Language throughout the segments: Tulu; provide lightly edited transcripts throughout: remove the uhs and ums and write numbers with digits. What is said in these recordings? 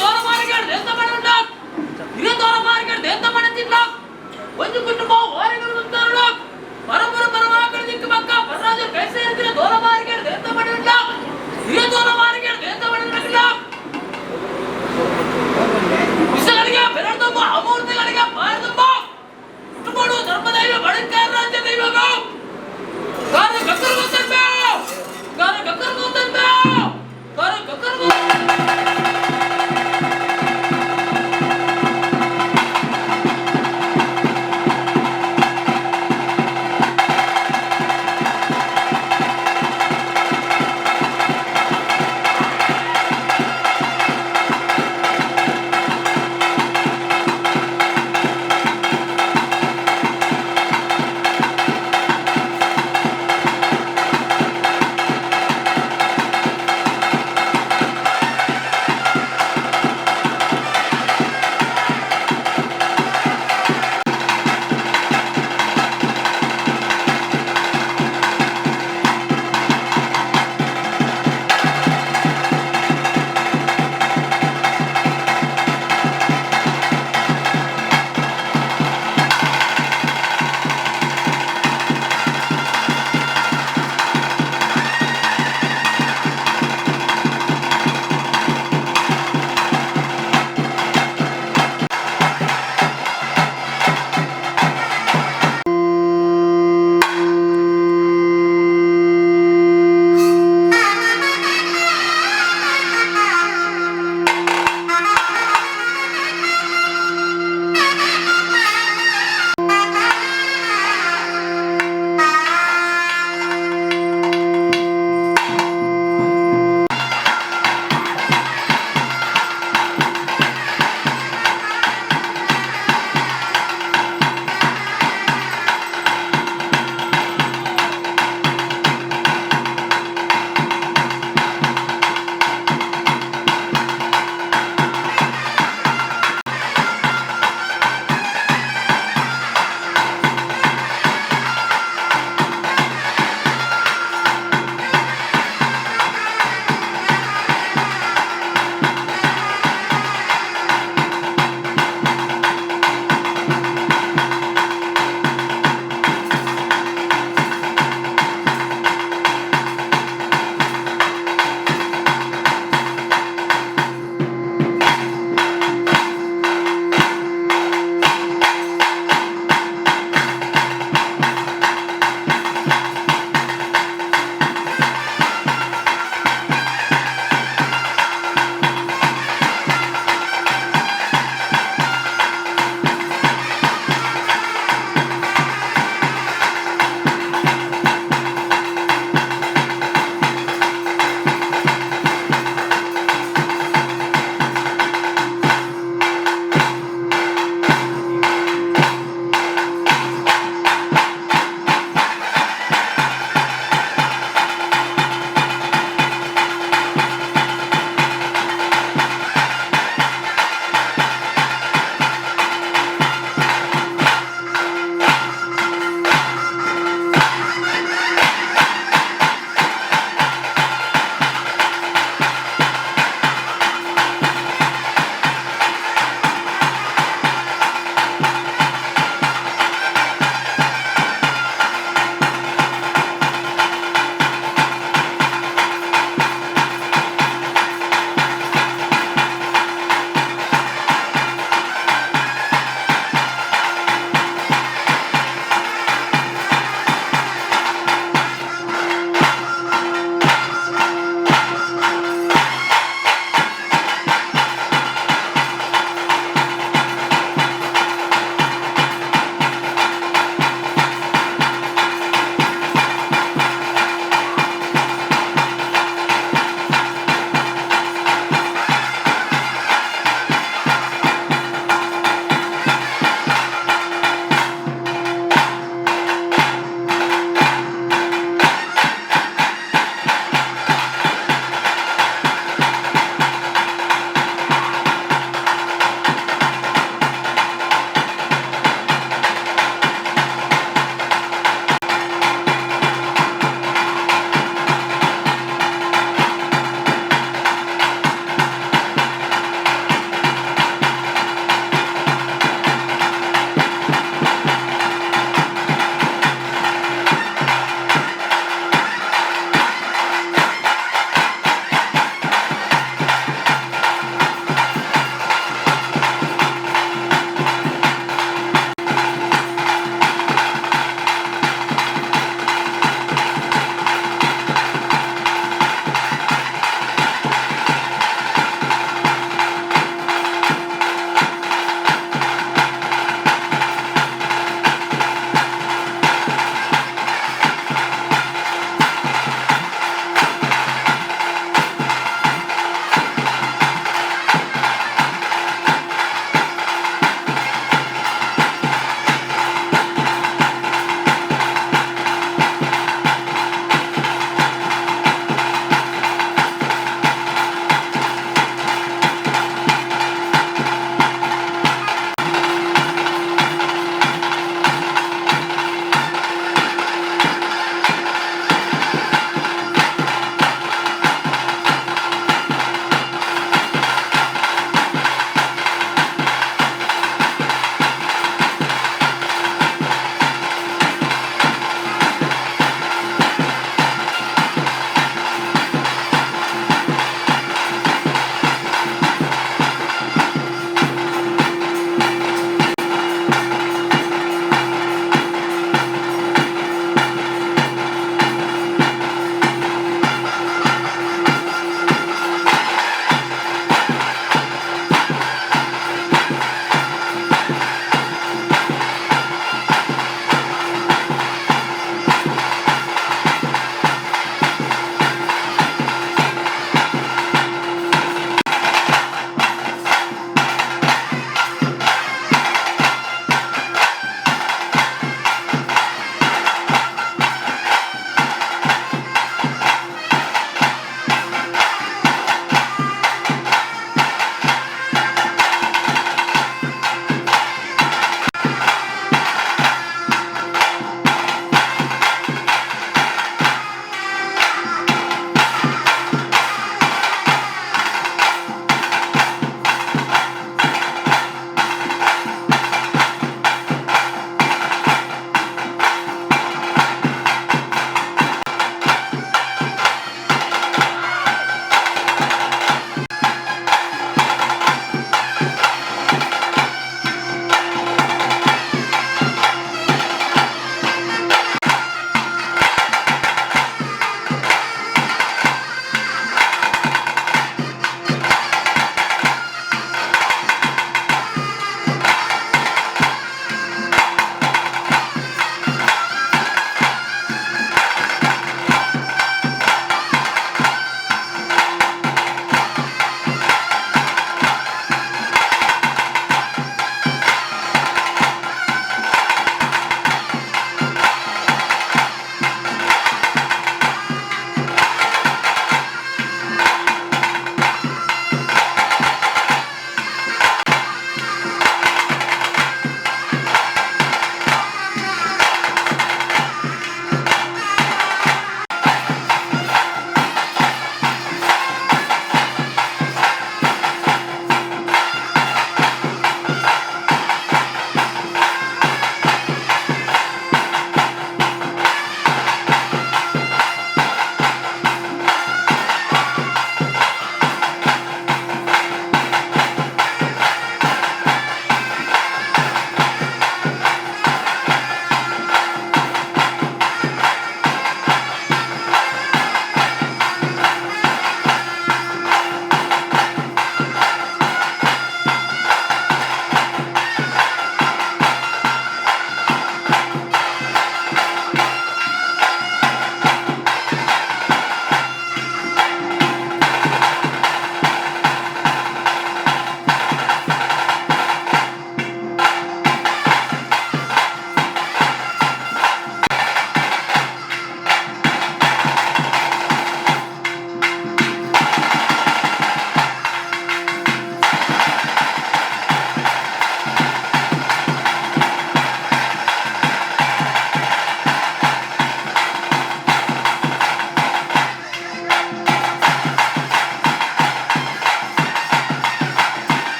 ದೋರ ಮಾರ್ಗಡ್ ದೇಂತ ಮಾಡಂಡ ಇರೆ ದೋರ ಮಾರ್ಗಡ್ ದೇಂತ ಮಾಡಂತಿಲ್ಲ. ಒಂದು ಕುಟುಂಬ ವಾರಗಳು ಮುಂತಾರಣ ಪರಪರ ಪರವಾಕಡ ದಿಕ್ಕು ಪಕ್ಕ ಪರರಾಜ ಕೈಸೆ ಇರ್ತಿರ ದೋರ ಮಾರ್ಗಡ್ ದೇಂತ ಮಾಡಂಡ ಇರೆ ದೋರ ಮಾರ್ಗಡ್ ದೇಂತ ಮಾಡಂಡಿಲ್ಲ. ವಿಷಗಳಿಗೆ ಬೆರಳ್ದೊಂಬ ಅಮೂರ್ತಿಗಳಿಗೆ ಪಾರದೊಂಬ ಕುಟುಂಬಡು ಧರ್ಮದೈವ ಬಡಕಾರ ರಾಜ್ಯ ದೈವಗ ಕಾರ ಕಕ್ಕರ್ ಗೊತ್ತಂಬ ಕಾರ ಕಕ್ಕರ್ ಗೊತ್ತಂಬ ಕಾರ ಕಕ್ಕರ್.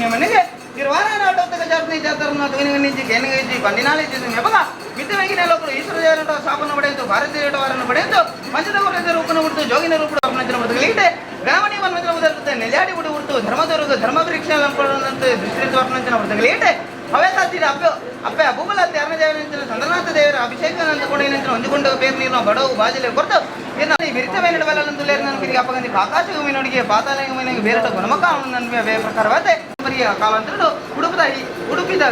ಮನೆಗೆ ಸ್ಥಾಪನೆ ಪಡೆಯಿತು ಭಾರತೀಯ ವಾರನ್ನು ಪಡೆಯಿತು ಪಂಚದ ರೂಪನ ಹುಟ್ಟು ಜೋಗಿನ ರೂಪ ನೆಲ್ಯಾಡಿ ಗುಡಿ ಹುಟ್ಟು ಧರ್ಮದವರೆಗೂ ಧರ್ಮ ಪರೀಕ್ಷೆ ದೃಷ್ಟಿ ಹವೇತಾತೀರ ಅಪ್ಪ ಅಪ್ಪೆ ಅಬುಬಲ ದೇವರ ಚಂದ್ರನಾಥ ದೇವರ ಅಭಿಷೇಕ ನಂದುಕೊಂಡು ಹೊಂದಿಕೊಂಡು ಬೇರೆ ನೀರು ಬಡವು ಬಾಜಲೆ ಕೊರತು ಆಕಾಶಗುಮಿನೊಡಿಗೆ ಪಾತಾಳಗುಮಿನಿಗೆ ಬೇರೆ ಗುಣಮುಖ ಬೇರೆ ಪ್ರಕಾರವಾದ ಬರಿಯ ಕಾಲಾಂತರಡು ಉಡುಪದ ಉಡುಪಿದ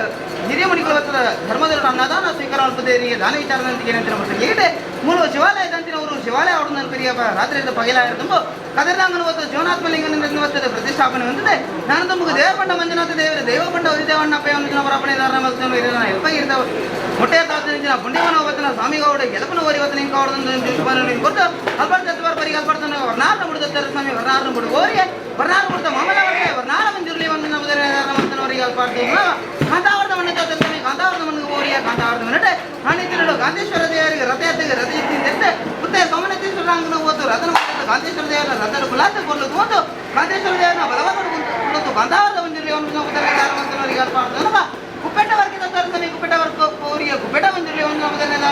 ಹಿರಿಯ ಮುನಿಗಳ ಧರ್ಮದ ಅನ್ನದಾನ ಸ್ವೀಕಾರ ಅಲ್ಪದೇರಿಗೆ ದಾನ ವಿಚಾರದಂತಿಗೆ ಏನಂತ ಮೂಲ ಶಿವಾಲಯದಂತಿನವರು ಶಿವಾಲಯ ಅವರನ್ನು ಪೆರಿಯ ರಾತ್ರಿ ಪಗಲ ತುಂಬ ಕದರ್ಲಾಂಗನ ಹೊತ್ತು ಜೀವನಾತ್ಮಲಿಂಗನ ಹೊತ್ತದೆ ಪ್ರತಿಷ್ಠಾಪನೆ ಹೊಂದಿದೆ. ನಾನು ತಮಗೆ ದೇವಪಂಡ ಮಂಜುನಾಥ ದೇವರ ದೈವಪಂಡ ಉದಿದೇವಣ್ಣ ಪೇವನ ಪರಪಣೆ ಎಲ್ಪಾಗಿರ್ತಾವ ಮೊಟ್ಟೆ ತಾತನ ಪುಣ್ಯವನ ವತನ ಸ್ವಾಮಿಗೌಡ ಗೆಲಪನ ಓರಿ ವತನ ಕೊಟ್ಟು ಅಲ್ಪಾಡ್ ತತ್ವಾರ ಪರಿಗೆ ಅಲ್ಪಾಡ್ತಾನೆ ವರ್ಣಾರ್ನ ಬಿಡುತ್ತಾರೆ ಸ್ವಾಮಿ ವರ್ಣಾರ್ನ ಬಿಡು ಓರಿಗೆ ವರ್ಣಾರ ಬಿಡುತ್ತ ಮಾಮಲ ವರ್ಣಾರ ಮಂಜುರ್ಲಿ ಒಂದು ನಮ್ಮದವರಿಗೆ ಅಲ್ಪಾಡ್ತೀವಿ ಕಾಂತಾವರದ ಮಣ್ಣು ಸ್ವಾಮಿ ಕಾಂತಾವರದ ಮಣ್ಣು ಓರಿಯ ಕಾಂತಾವರದ ಮಣ್ಣೆ ಕಾಣಿತಿರಡು ಕಾಂತೇಶ್ವರ ದೇವರಿಗೆ ರಥಯಾತ್ರೆಗೆ ರಥ ಎತ್ತಿಂದ ಮತ್ತೆ ಸೋಮನತೇಶ್ವರಾಂಗನ ಓದು ರಥನ ಕಾಂತೇಶ್ವರ ದೇವರ ರಥನ ಕುಲಾಸ ಕೊರ್ಲು ಓದು ಕಾಂತೇಶ್ವರ ದೇವರನ್ನ ಬಲವಾದ ಕೊಡುತ್ತು ಕಾಂತಾವರದ ಮಂಜುರ್ಲಿ ಒಂದು ನಮ್ಮದವರಿಗೆ ಅಲ್ಪಾಡ್ತಾನಪ್ಪ ಕುಪ್ಪೆಟ್ಟ ವರ್ಗದ ಸ್ವಾಮಿ ಕುಪ್ಪೆಟ್ಟ ವರ್ಗ ಅವರಿಗೆ ಕುಪ್ಪೆಟ್ಟ ಮಂಜುರ್ಲಿ ಒಂದು ನಮ್ಮದನ್ನೆಲ್ಲ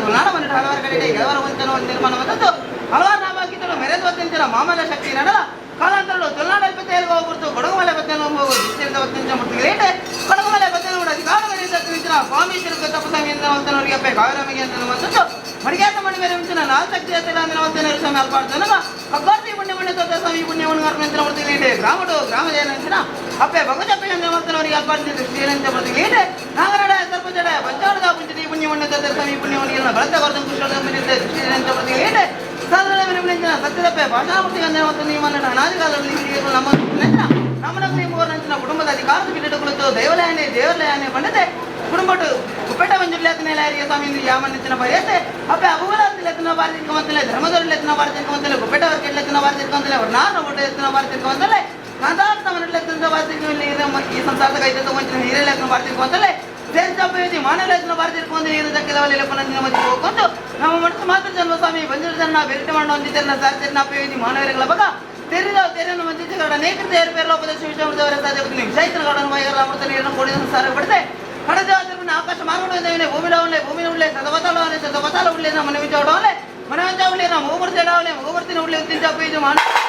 ಗುಲಾಡ ಮನೆ ಹಲವಾರು ಕಡೆ ಕೆಲವರ ಒಂದು ನಿರ್ಮಾಣ ಬಂದದ್ದು ಹಲವಾರು ನಾಮಾಂಕಿತರು ಮೆರೆದು ವತ್ತಿಂಚಿನ ಮಾಮಲ ಶಕ್ತಿ ನಡಲ ಕಾಲಾಂತರಗಳು ತುಲನಾಡ ಪತ್ತೆಯಲ್ಲಿ ಹೋಗ್ಬಿಡ್ತು ಕೊಡಗುಮಲೆ ಪತ್ತೆಯನ್ನು ಮೂರ್ತಿಗಳೇಟೆ ಕೊಡಗುಮಲೆ ಪತ್ತೆಯನ್ನು ಅಧಿಕಾರ ಮೇರೆ ಸ್ವಾಮಿ ತಪ್ಪಸ್ವಾಮಿ ಅಂತ ಅಪ್ಪೆ ಕಾವಿರಮಿಗೆ ಅಂತ ಅನ್ನುವಂಥದ್ದು ಮಡಿಕೇತ ಮಣಿ ಮೇಲೆ ಮುಂಚಿನ ನಾಲ್ಕು ಎತ್ತಲ ಅಂದ್ರೆ ಸ್ವಾಮಿ ಅಲ್ಪಾಡ್ತಾನಲ್ಲ ಅಗ್ಗಾರ್ತಿ ಪುಣ್ಯ ಮಣ್ಣು ತೋತ ಸ್ವಾಮಿ ಪುಣ್ಯವನ್ನು ಅರ್ಪಣೆ ಮೂರ್ತಿಗಳೇಟೆ ಗ್ರಾಮಡು ಗ್ರಾಮ ಜಯನಂಚಿನ ಅಪ್ಪೆ ಭಗವತಪ್ಪೆ ಅಂದ್ರೆ ಅವರಿಗೆ ಅಲ್ಪಾಡ್ತಿ ದೃಷ್ಟಿಯಂತ ಮೂರ್ತಿಗಳೇಟೆ ನಾಗರಡ ಸರ್ಪಜಡ ಪಂಚಾಡದ ಪುಂಚತಿ ಪುಣ್ಯಮಣ್ಣ ತೋತ ಸ್ವಾಮಿ ಪುಣ್ಯವನ್ನು ಬಳತ ವರ್ಧಂ ಕುಶಲ ದೃಷ್ಟಿಯಂತ ಮೂರ್ತಿಗಳೇಟೆ ಸಾಧಾರಣ ಸತ್ಯದಪ್ಪೆ ಭಾಷಾಮೂರ್ತಿ ಅಂದ್ರೆ ಮತ್ತು ನಿಮ್ಮನ್ನು ಅನಾದಿಕಾಲದಲ್ಲಿ ಹಿರಿಯರು ನಮ್ಮ ನಮ್ಮನಗರಿ ಮೂವರಂಚಿನ ಕುಟುಂಬದ ಅಧಿಕಾರದ ಬಿಟ್ಟು ಕುಳಿತು ದೇವಲಯನೆ ದೇವಲಯನೆ ಪಂಡತೆ ಕುಟುಂಬಟ್ಟು ಕುಪ್ಪೆಟ್ಟ ಮಂಜುರ್ಲೇತನೆ ಸ್ವಾಮಿ ಯಾಮನ್ನಿಚ್ಚಿನ ಪರಿಯತೆ ಅಪ್ಪೆ ಅಬುಬಲಾತಿಲೆತ್ತನ ಬಾರಿ ತಿಳ್ಕೊಂತಲೇ ಧರ್ಮದವರು ಬಾರಿ ತಿಳ್ಕೊಂತಲೇ ಕುಪ್ಪೆಟ್ಟ ವರ್ಕೆಟ್ಲೆತ್ತನ ಬಾರಿ ತಿಳ್ಕೊಂತಲೇ ವರ್ಣಾರ ಒಡ್ಡ ಎತ್ತನ ಬಾರಿ ತಿಳ್ಕೊಂತಲೇ ಕಾಂತಾರ್ಥ ಮನಟ್ಲೆತ್ತನ ಬಾರಿ ತಿಳ್ಕೊಂಡು ಈ ಸಂಸಾರದ ಕೈ ತಗೊಂಚಿನ ಹಿರಿಯಲೆತ್ತನ ಬಾರಿ ತಿಳ್ಕೊಂತಲೇ ಸೇರಿಸಿ ಮಾನವಲೇತನ ಬಾರಿ ತಿಳ್ಕೊಂಡು ನೀರು ದಕ್ಕಿದವಲ್ಲಿ ಮಧ್ಯೆ ಹೋಗ್ಕೊಂಡು ನಮ್ಮ ಮನಸ್ಸು ಮಾತ್ರ ಜನ್ಮ ಸ್ವಾಮಿ ಬಂದಿರ ಜನ ಬೆರಿಟ ಮಾಡೋ ಒಂದಿದ್ದನ್ನ ಸಾರ್ತಿರ್ನ ಅಪ್ಪಯೋಜಿ ಮಾನವರುಗಳ ಬಗ ತೆರಿದ ತೆರೆಯನ್ನು ವಂಚಿತ ಅನೇಕ ತೇರು ಬೇರೆ ಉಪದೇಶ ವಿಷಯವರ ಸಾಧ್ಯವಾಗುತ್ತದೆ ವಿಷಯತನ ಗೌಡನ ವೈಗರ ಅಮೃತ ನೀರನ್ನು ಕೊಡಿದ ಸಂಸಾರ ಪಡೆದೆ ಕಡದ ಆಕಾಶ ಮಾರ್ಗಡೆ ಭೂಮಿ ಉಳ್ಳೆ ಭೂಮಿ ಉಳ್ಳೆ ಸದವತಾಳ ಸದವತಾಳ ಉಳ್ಳೆ ಮನೆ ವಿಚಾಡೋಲೆ ಮನೆ ಉಳ್ಳೆ ಮೂಗುರ್ತಿ ಉಳ್ಳೆ ಮೂಗುರ್ತಿನ ಉಳ್ಳೆ ಉತ್ತಿಂಚ ಅಪ್ಪಯೋಜಿ ಮಾನವ.